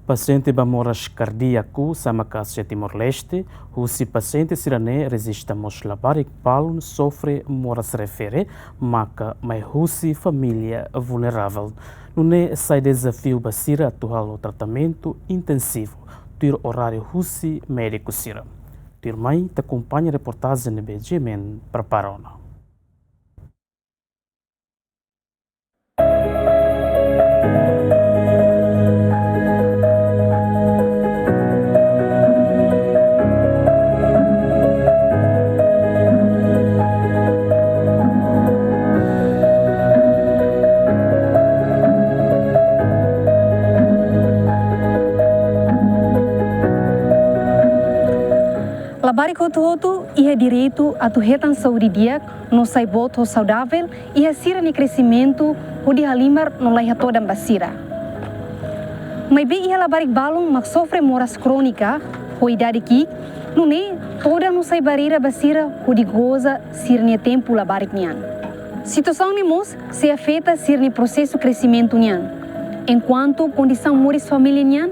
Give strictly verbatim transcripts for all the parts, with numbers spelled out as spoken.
Pasiente ba moras kardíaku, sama ka sete Timor-Leste, husi pasiente sira-ne'e rejista mós labarik balun sofre moras refere, maka mai husi família vulneravel. Nune'e sai dezafiu ba sira atu halo tratamentu intensivu, tuir oráriu husi médiku sira. Tuirmai ita akompaña reportajen ne'ebé G M N prepara ona. Labarik hotu-hotu iha direitu atu hetan saúde di'ak no sai boot ho saudavel iha sira-nia kresimentu hodi halimar no laiha todan ba sira. Maibé iha labarik balun mak sofre moras krónika ho idade ki'ik, nune'e todan no sai barreira ba sira hodi goza sira-nia tempu labarik nian. Situasaun ne'e mós sei afeta sira-nia prosesu kresimentu nian, enkuantu kondisaun moris família nian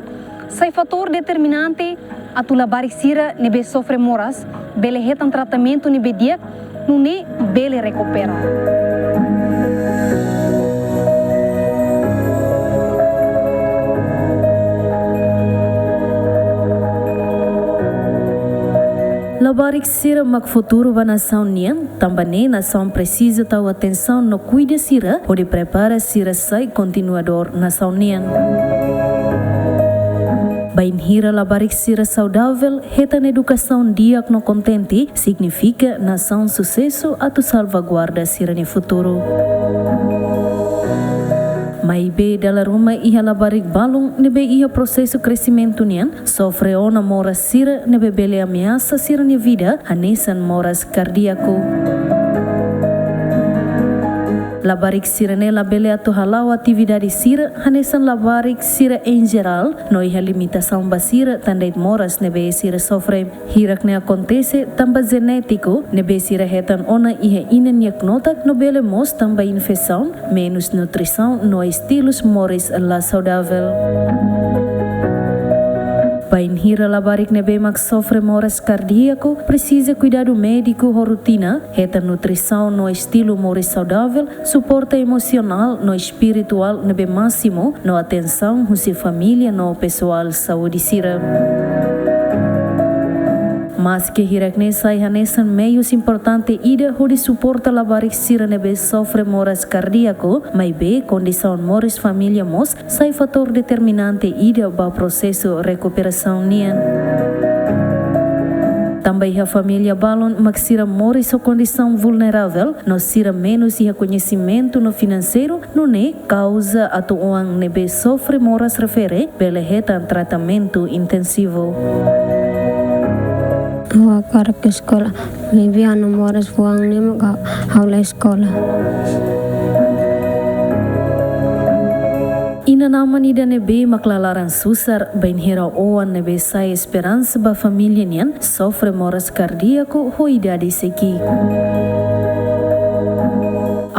sai fatór determinante atu labarik sira ne'ebé sofre moras bele hetan tratamentu ne'ebé di'ak, nune'e bele rekupera. Labarik sira mak futuru ba nasaun nian, tanba ne'e nasaun presiza tau atensaun no kuida sira, hodi prepara sira sai kontinuadór nasaun nian. Bainhira labarik sira saudavel, hetan edukasaun di'ak no kontente, signifika nasaun susesu atu salvaguarda sira-nia futuru. Maibé dala ruma iha labarik balun ne'ebé iha prosesu kresimentu nian, sofre ona moras sira ne'ebé bele ameasa sira-nia vida, hanesan moras kardíaku. Labarik sira-ne'e labele atu hala'o atividade sira, hanesan labarik sira em geral, no iha limitasaun ba sira tan de'it moras ne'ebé sira sofre. Hirak ne'e akontese tanba jenétiku, ne'ebé sira hetan ona iha inan nia knotak, no bele mós tanba infesaun, menus nutrisaun no estilus moris la saudavel. Bainhira labarik ne'ebé mak sofre moras kardíaku, presiza kuidadu médiku ho rotina, hetan nutrisaun no estilu moris saudavel, suporta emosionál no espirituál ne'ebé másimu, no atensaun husi família no pesoál saúde sira. Maske hirak ne'e sai hanesan meius importante ida hodi suporta labarik sira ne'ebé sofre moras kardíaku, maibé kondisaun moris família mós sai fatór determinante ida ba prosesu rekuperasaun nian. Tanba iha família balun mak sira moris ho kondisaun vulneravel, no sira menus iha koñesimentu no finanseiru, nune'e kauza atu oan ne'ebé sofre moras refere bele hetan tratamentu intensivu. Ha'u hakarak eskola, maibé ha'u-nia moras fuan ne'e maka ha'u la eskola. Inan-aman ida ne'ebé mak la laran susar, bainhira oan ne'ebé sai esperansa ba família nian sofre moras kardíaku ho idade sei ki'ik.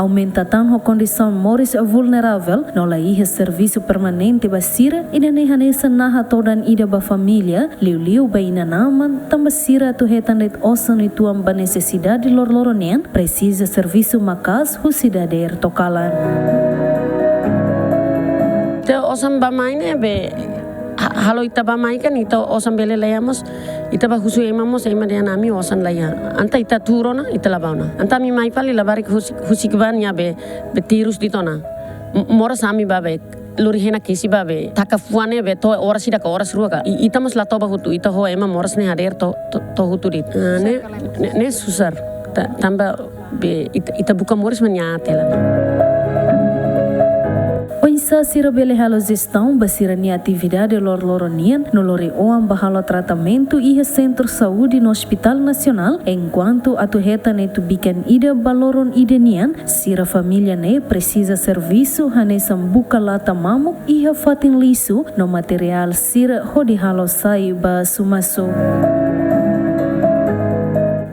Aumenta tan ho kondisaun moris vulneravel, no la iha servisu permanente ba sira, ida-ne'e hanesan naha todan ida ba família, liuliu ba inan-aman, tanba sira atu hetan de'it osan uitoan ba nesesidade loroloron nian, presiza servisu maka'as husi dadeer to'o kalan. Ita osan bá-mai ne'e be ha-, halo ita bá-mai kan ita osan bele la iha mós, ita bá husu ema mós, ema dehan ami osan la iha. Entaun ita tuur ona, ita la bá ona. Entaun ami mai fali labarik husik, husik bá nia be, be tirus de'it ona. M-, moras ami bá be, lori hena kesi bá be, taka fuan ne'e be, to'o oras ida ka oras rua ka. I-, ita mós la toba hotu, ita ho ema moras ne'e hadeer to'o, to'o, to'o hotu de'it. Ah, ne'e, ne'e, ne'e susar. Ta-, tanba be, ita, ita buka moris mak nia aat hela. Oinsá sira bele halo jestaun ba sira-nia atividade loroloron nian, no lori oan bá halo tratamentu iha Sentru Saúde no Hospital Nasionál, enkuantu atu hetan ne'e tubikan ida ba loron ida nian, sira família ne'e presiza servisu hanesan buka lata mamuk iha fatin lixu no materiál sira hodi halo sai ba sumasu.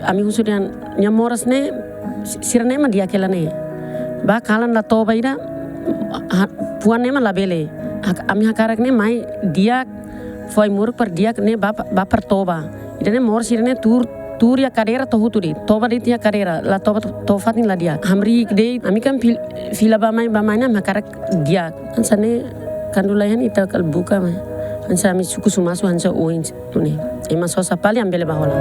Ami husu dehan nia moras ne'e, si-, sira-ne'e mak di'ak hela ne'e. Bá kalan la toba ida, ha, fuan ne'e mak labele. Hak-, ami hakarak ne'e mai di'ak, fó ai-moruk para di'ak ne'e ba, ba para toba. Ida-ne'e moras sira-ne'e tuur, tuur iha kadeira to'o hotu de'it. Toba de'it iha kadeira, la toba, toba fatin la di'ak. Hamriik de'it, ami kan fil-, fila bá mai, bá mai ne'e ami hakarak di'ak. Hanesan ne'e kuandu laiha ita kala buka mai. Hanesan ami suku Sumasu hanesan oin ne'e. Ema sosa fali ami bele bá hola.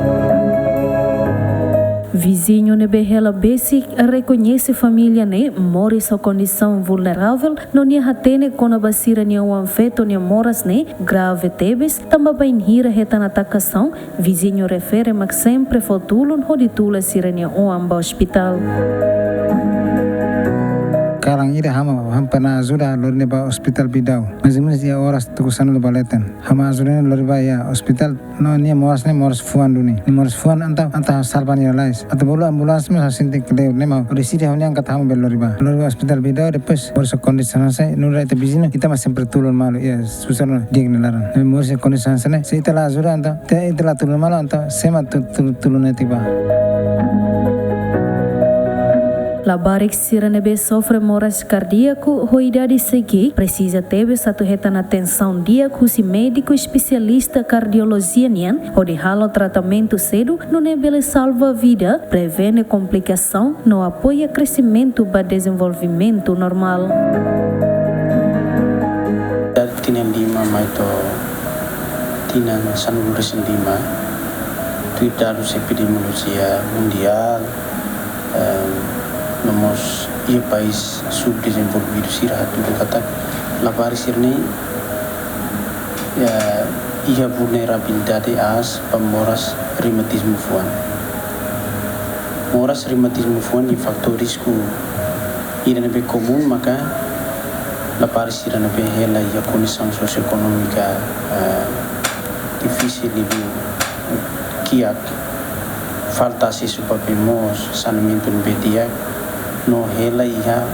Viziñu ne'ebé hela besik rekoñese família ne'e moris ho kondisaun vulneravel, no nia hatene kona-ba sira-nia oan-feto nia moras ne'e grave tebes, tanba bainhira hetan atakasaun, viziñu refere mak sempre fó tulun hodi tula sira-nia oan ba ospitál. Kalan ida ha'u mak, ha'u mak pernah ajuda lori nia ba ospitál Bidau. Mais ou menus iha oras tuku sanulu ba leten. Ha'u mak ajuda nia lori ba iha ospitál. No, nia moras ne'e moras fuan duni. Nia moras fuan entaun, entaun salva nia lalais. Atu bolu ambulánsia mós ha'u sente kleur, ne'e mak ha'u deside ha'u-nia angkat ha'u mak bele lori ba. Lori ba ospitál Bidau, depois moras ho kondisaun hanesan ne'e, nu'udar ita viziñu, ita mak sempre tulun malu, iha susar no di'ak nia laran. Ne'e moras ho kondisaun hanesan ne'e, se ita la ajuda entaun, te ita la tulun malu entaun, sé mak tu-, tu-, tulun nia tiba. Labarik sira ne'ebé sofre moras kardíaku ho idade sei ki'ik, presiza tebes atu hetan atensaun di'ak husi médiku espesialista kardiolojia nian, hodi halo tratamentu sedu, nune'e bele salva vida, prevene komplikasaun, no apoia kresimentu ba dezenvolvimentu normál. Dari tinan lima mai to'o tinan sanulu-resin-lima, tuir dadus epidemiolojia mundiál, em, no mós iha país subdezenvolvidu sira hatudu katak labarik sira-ne'e, eh, iha vulnerabilidade aas ba moras reumatizmu fuan. Moras reumatizmu fuan nia fatór risku ida ne'ebé komún maka labarik sira ne'ebé hela iha kondisaun sosioekonómika, eh, difisil liu, kiak, falta asesu ba bee moos, saneamentu ne'ebé di'ak, no hela iha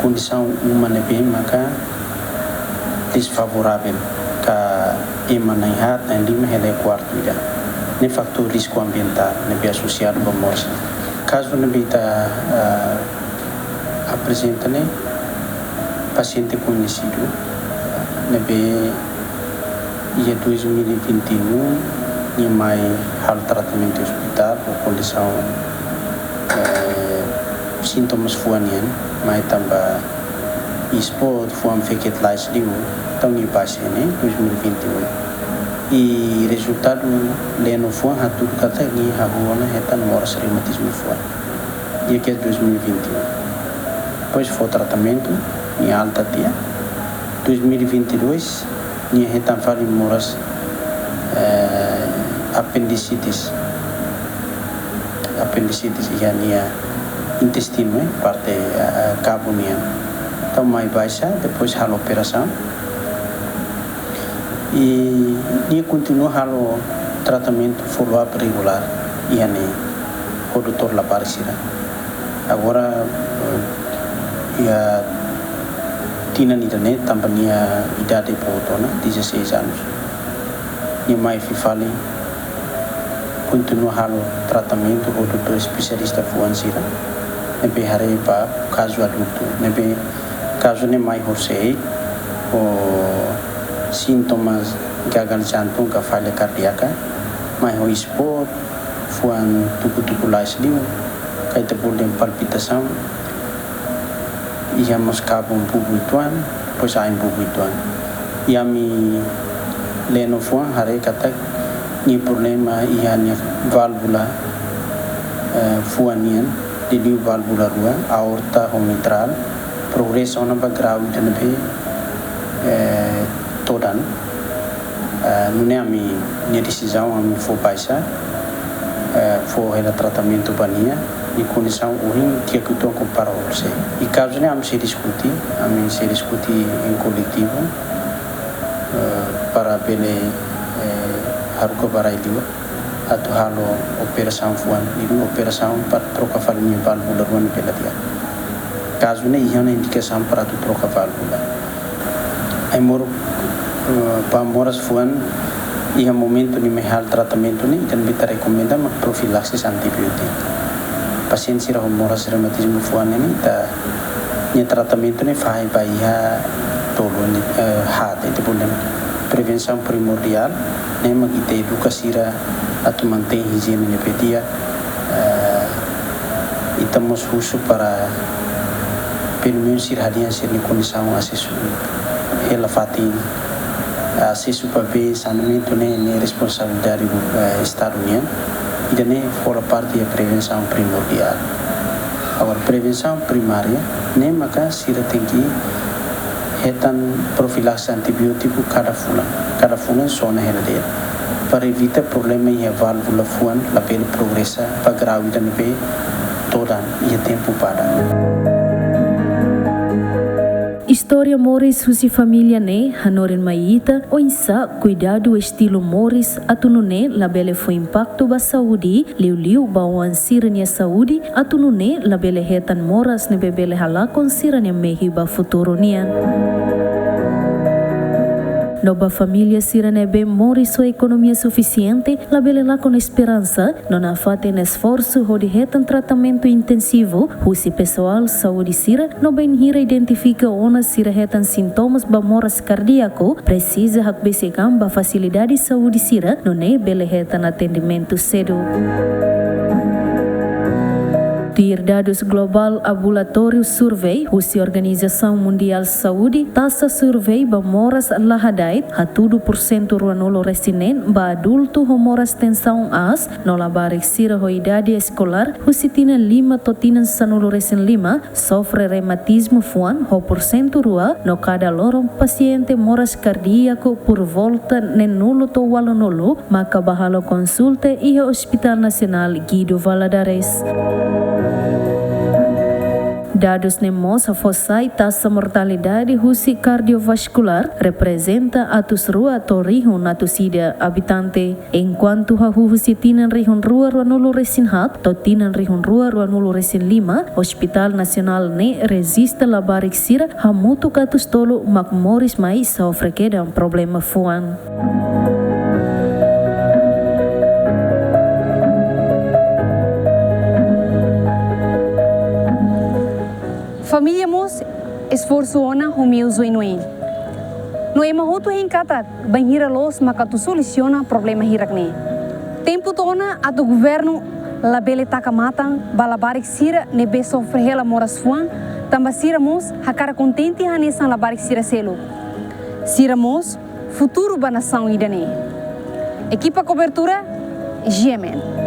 kondisaun uma ne'ebé maka desfavoravel, ka ema na'in-haat, na'in-lima hela iha kuartu ida. Ne'e fatór risku ambientál ne'ebé asosiadu ba moras. Kazu ne'ebé ita, ah, aprezenta ne'e pasiente koñesidu ne'ebé iha dois mil e vinte e um nia mai halo tratamentu ospitál ho kondisaun, eh, sintomas fuan nian, mai tanba iha spot, fuan fekete lais liu, entaun nia baixa iha ne'e dois mil e vinte e um. I rezultadu leno fuan hatudu katak nia hahú ona hetan moras reumatizmu fuan. Iha kedas dois mil e vinte e um. Depois fó tratamentu, nia alta tiha. Dois mil e vinte e dois, nia hetan fali moras, eh, apendisitis. Apendisitis iha nia intestinu, eh, parte, eh, kabu nian. Entaun mai baixa, depois halo operasaun. I nia kontinua halo tratamentu follow-up regulár iha ne'e ho doutór labarik sira. Agora, eh, iha tinan ida-ne'e tanba nia idade boot ona, dezasseis anos. Nia mai fila fali kontinua halo tratamentu ho doutór espesialista fuan sira ne'ebé haree ba kazu adultu, ne'ebé kazu ne'e mai horisehik ho sintomas gagal jantung ka falla kardíaka, mai ho spot, fuan tuku-tuku lais liu, ka ita bolu dehan palpitasaun, iha mós kabun bubu uitoan, depois ain bubu uitoan. I ami leno fuan haree katak nia problema iha nia válvula, eh, fuan nian, liuliu válvula rua, aorta ho mitrál, progresa ona ba grau ida ne'ebé, eh, todan. Eh, nune'e ami, nia desizaun ami fó baixa, eh, fó hela tratamentu ba nia, nia kondisaun ohin di'ak uitoan kompara ho orsida. I kazu ne'e ami sei diskute, ami sei diskute em coletivo, eh, para bele, eh, haruka ba rai liur atu halo operasaun fuan, liuliu operasaun para troka fali nia válvula rua ne'ebé la di'ak. Kazu ne'e iha ona indikasaun para atu troka válvula. Ai-moruk, eh, ba moras fuan, iha momentu nia mai halo tratamentu ne'e, ita ne'ebé ita rekomenda mak profilaksis antibiotik. Pasiente sira ho moras reumatizmu fuan ne'e, ita-nia tratamentu ne'e fahe ba iha Tolu ne'e, eh, haat, ita bolu dehan prevensaun primordiál, ne'e mak ita eduka sira atu mantein ijiene ne'ebé di'ak, eh, ita mós husu para pelumenus sira hadi'a sira-nia kondisaun asesu hela fatin, asesu ba bee, saneamentu ne'e, ne'e responsabilidade, eh, Estadu nian. Ida-ne'e hola parte iha prevensaun primordiál. Agora, prevensaun primária, ne'e maka sira tenke hetan profilaksi antibiótiku kada fulan, kada fulan sona hela de'it, para evita problema iha válvula fuan labele progresa ba grau ida ne'ebé todan iha tempu badak. Istória moris husi família ne'e hanorin mai ita oinsá kuidadu estilu moris atu nune'e labele fó impaktu ba saúde, liuliu ba oan sira-nia saúde, atu nune'e labele hetan moras ne'ebé bele halakon sira-nia mehi ba futuru nian. No ba família sira ne'ebé moris ho ekonomia sufisiente, labele lakon esperansa, no nafatin esforsu hodi hetan tratamentu intensivu husi pesoál saúde sira, no bainhira identifika ona sira hetan sintomas ba moras kardíaku, presiza hakbesik an ba fasilidade saúde sira, nune'e bele hetan atendimentu sedu. Tuir dadus globál Abulatóriu Survey husi Organizasaun Mundiál Saúde, taxa survey ba moras la hada'et, hatudu pursentu ruanulu-resin-neen ba adultu ho moras tensaun aas, no labarik sira ho idade eskolár husi tinan lima to'o tinan sanulu-resin-lima, sofre reumatizmu fuan ho pursentu rua, no kada loron pasiente moras kardíaku por volta neenulu to'o ualunulu maka bá halo konsulta iha Hospital Nasionál Guido Valadares. Dadus ne'e mós fó sai taxa mortalidade husi kardiovaskulár reprezenta atus rua to'o rihun atus ida abitante. Enkuantu hahú husi tinan rihun rua ruanulu-resin-haat to'o tinan rihun rua ruanulu-resin-lima, Hospital Nasionál ne'e rejista labarik sira hamutuk atus tolu mak moris mai sofre kedan problema fuan. Família mós esforsu ona ho meius oioin. No ema hotu hein katak bainhira loos maka atu solusiona problema hirak-ne'e. Tempu to'o ona atu governu labele taka matan ba labarik sira ne'ebé sofre hela moras fuan, tanba sira mós hakarak kontente hanesan labarik sira seluk. Sira mós futuru ba nasaun ida-ne'e. Ekipa kobertura, G M N.